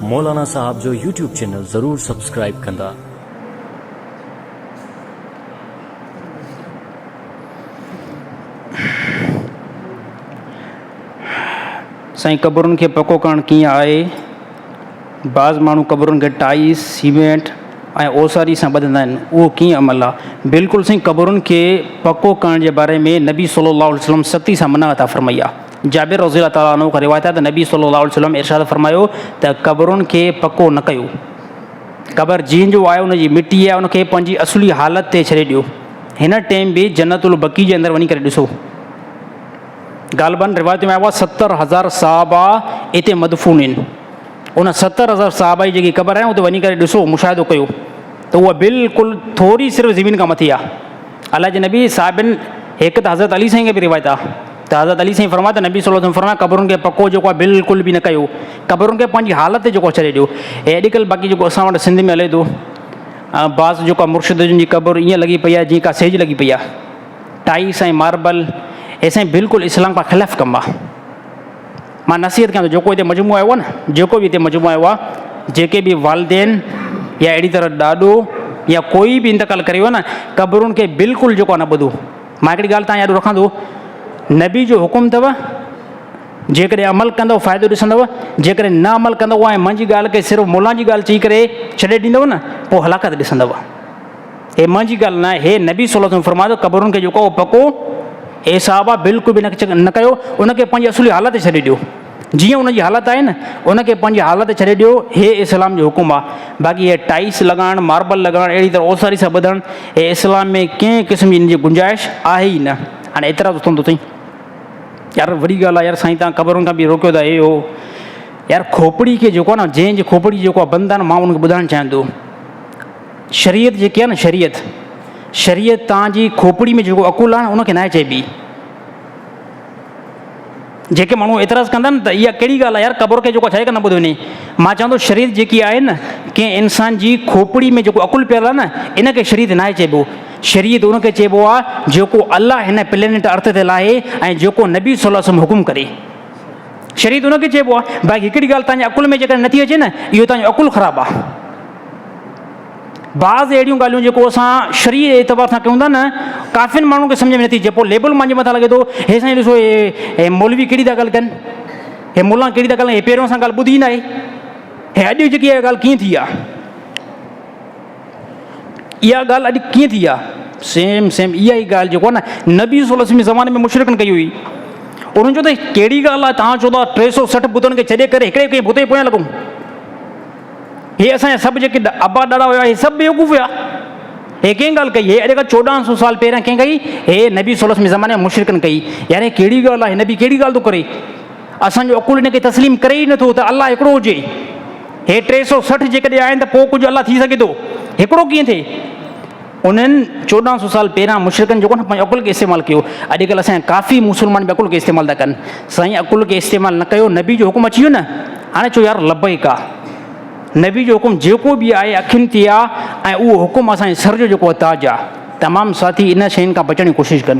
مولانا صاحب جو YouTube channel ضرور سبسڪرائيب ڪندا. سائين قبرن کي پڪو ڪرڻ ڪيئن آهي؟ بعض ماڻهو قبرن کي ٽائيس، سيمينٽ ۽ اوساري سان ٻڌندا آهن اهو ڪيئن عمل آهي؟ بلڪل سائين قبرن کي پڪو ڪرڻ جي باري ۾ نبي صلي الله عليه وسلم سختي سان منع عطا فرمائي آهي. جابر رضي الله تعالٰي عنه کان روايت آهي ته نبي صلي الله عليه وسلم ارشاد فرمايو ته قبرن کي پڪو نه ڪيو. قبر جنهن جو آهي ان جي مٽي آهي ان کي پنهنجي اصلي حالت تي ڇڏي ڏيو. هن ٽيم به جنت البقيع جي اندر وڃي ڪري ڏسو. غالباً روايت ۾ آيو آهي 70,000 صحابه اتي مدفون آهن. ان 70,000 صحابه جي جيڪي قبر آهي اتي وڃي ڪري ڏسو مشاهدو ڪيو ته اها بلڪل ٿوري صرف زمين کان مٿي آهي. الله جي نبي صاحبن هڪ ته حضرت علي سائين کي به روايت آهي ته حضرت علي سائين فرمايو ته نبي صلي الله عليه وسلم فرمايو قبرن کي پڪو جيڪو آهي بلڪل به نه ڪيو قبرن کي پنهنجي حالت تي جيڪو ڇڏي ڏيو. هي اڄڪلهه باقي جيڪو اسان وٽ سنڌ ۾ هلي ٿو بعض جيڪو آهي مرشدن جي قبر ائين لڳي پئي آهي جيئن ڪا سيج لڳي پئي آهي. ٽائيس ۽ ماربل هي سائين بلڪل اسلام کان خلاف ڪم آ. مان نصيحت ڪيان ٿو جيڪو هتي مجموعو آيو آ نه جيڪو به هتي مجموعو آيو آ جيڪي به والدين يا اهڙي طرح ڏاڏو يا ڪوئي به انتقال ڪري ويو نه قبرن کي بلڪل جيڪو آ نه ٻڌو. مان هڪڙي ڳالهه تان ياد رکان ٿو نبي جو حڪم اٿو جيڪڏهن عمل ڪندو فائدو ڏسندو جيڪڏهن نه عمل ڪندو ۽ منهنجي ڳالهه کي صرف مولان جي ڳالهه چئي ڪري ڇڏي ڏيندو نه پوء هلاڪت ڏسندو. هي منهنجي ڳالهه نه آهي، هي نبي صلي الله عليه وسلم فرمايو ته قبرن کي جيڪو آهي اهو پڪو اي صحابه بلڪل به نه ڪيو، ان کي پنهنجي اصلي حالت تي ڇڏي ڏيو، جيئن ان جي حالت آهي نه ان کي پنهنجي حالت تي ڇڏي ڏيو، هي اسلام جو حڪم آهي، باقي هي ٽائيس لڳائڻ، ماربل لڳائڻ، اهڙي طرح اوساري سان ٻڌڻ، هي اسلام ۾ ڪنهن قسم جي ان جي گنجائش آهي ئي نه. هاڻي اعتراض اٿندو اٿئي يار وڏي ڳالهه آهي يار سائين توهان قبرن کان به روڪيو ٿا هي هو يار کوپڙي کي جيڪو آهي نه جنهن جي کوپڙي جيڪو آهي بند آهي نه مان ان کي ٻڌائڻ چاهيان ٿو شريعت جيڪي آهي نه شريعت شريعت توهان جي کوپڙي ۾ جيڪو عقل آهي نه ان کي ناهي چئبي. جيڪي ماڻهو اعتراض ڪندا نه ته اها ڪهڙي ڳالهه آهي يار قبر کي جيڪو ڇا نه ٻڌو وڃي. مان چوان ٿو شريعت جيڪي آهي نه ڪنهن انسان جي کوپڙي ۾ جيڪو عقل پيل آهي نه ان کي شريعت ناهي چئبو. شريعت ان کي چئبو آهي جيڪو الله هن پلينيٽ ارٿ تي لاهي ۽ جيڪو نبي صلي الله عليه وسلم حڪم ڪري. شريعت ان کي چئبو آهي. باقي هڪڙي ڳالهه توهان جي عقل ۾ جيڪڏهن نٿي اچي نه اهو توهان جو عقل خراب آهي. بعض اهڙيون ڳالهيون جيڪو اسان شرعي اعتبار سان ڪيون ٿا نه ڪافين ماڻهن کي سمجهه ۾ نٿي اچي پوء ليبل مانجي مٿان لڳي ٿو هي سائين ڏسو هي مولوي ڪهڙي ٿا ڳالهه ڪن هي ملا ڪهڙي ٿا ڳالهه هي پهريون اسان ڳالهه ٻڌي ناهي هي اڄ جيڪي اها ڳالهه ڪيئن ٿي آ اها ڳالهه اڄ ڪيئن ٿي آ سيم سيم اها ئي ڳالهه جيڪو نه نبي صلي الله عليه وسلم زماني ۾ مشرڪن ڪئي هئي انهن چيو ته ڪهڙي ڳالهه آهي توهان چئو ٿا 360 بتن کي ڇڏي ڪري هڪڙي ڪنهن بت جي پويان لڳون هي اسان جا سڀ جيڪي ابا ڏاڏا هيا هي سڀ بيوقوف هيا. هي ڪنهن ڳالهه ڪئي؟ هي اڄ کان 1400 سال پهريان ڪنهن ڪئي؟ هي نبي صلي الله عليه وسلم جي زماني ۾ مشرڪن ڪئي. يار هي ڪهڙي ڳالهه آهي؟ نبي ڪهڙي ڳالهه ٿو ڪري؟ اسان جو عقل ان کي تسليم ڪري ئي نٿو ته الله هڪڙو هجي. هي 360 جيڪڏهن آهن ته پوء ڪجهه الله ٿي سگهي ٿو. هڪڙو ڪيئن ٿئي؟ انهن 1400 سال پهريان مشرڪن جيڪو نه پنهنجي عقل کي استعمال ڪيو. اڄڪلهه اسان جا ڪافي مسلمان به عقل کي استعمال ٿا ڪن. سائين عقل کي استعمال نه ڪيو نبي جو حڪم اچي ويو نه هاڻي چئو يار لبيڪ آ. نبي جو حڪم جيڪو به آهي اکين تي آ ۽ اهو حڪم اسان جي سر جو جيڪو تاج آ. تمام ساٿي ان شين کان بچڻ جي ڪوشش ڪن.